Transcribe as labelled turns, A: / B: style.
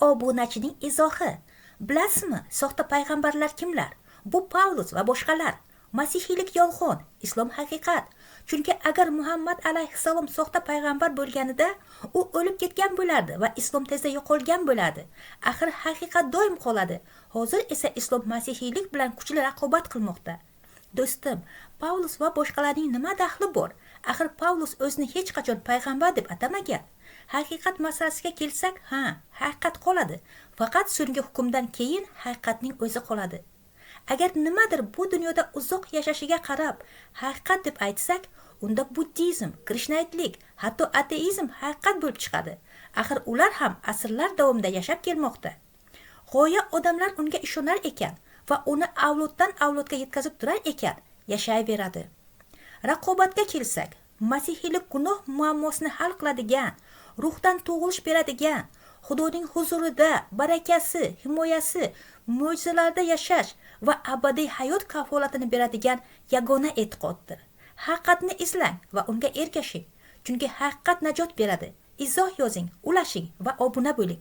A: Obunachining izohi. Bilasizmi, soxta payg'ambarlar kimlar? Bu Pavlus va boshqalar. Masihiylik yolg'on, islom haqiqat. Chunki agar Muhammad alayhissalom soxta payg'ambar bo'lganida, u o'lib ketgan bo'lardi va islom tezda yo'qolgan bo'lardi. Axir haqiqat doim qoladi. Hozir esa islom masihiylik bilan kuchli raqobat qilmoqda. Do'stim, Pavlus va boshqalarning nima daxli bor? Axir Pavlus o'zini hech qachon payg'ambar deb atamagan. Haqiqat masalasiga kelsak, ha, haqiqat qoladi. Faqat so'nggi hukmdan keyin haqiqatning o'zi qoladi. Agar nimadir bu dunyoda uzoq yashashiga qarab haqiqat deb aytsak, unda buddizm, krishnaytlik, hatto ateizm haqiqat bo'lib chiqadi. Axir ular ham asrlar davomida yashab kelmoqda. G'oya odamlar unga ishonar ekan va uni avloddan avlodga yetkazib turar ekan, yashayveradi. Raqobatga kelsak, masihiylik gunoh muammosini hal qiladigan, ruhdan tug'ilish beradigan, Xudoning huzurida barakasi, himoyasi, mo'jizalarda yashash va abadiy hayot kafolatini beradigan yagona e'tiqoddir. Haqiqatni izlang va unga ergashing, chunki haqiqat najot beradi. Izoh yozing, ulashing va obuna bo'ling.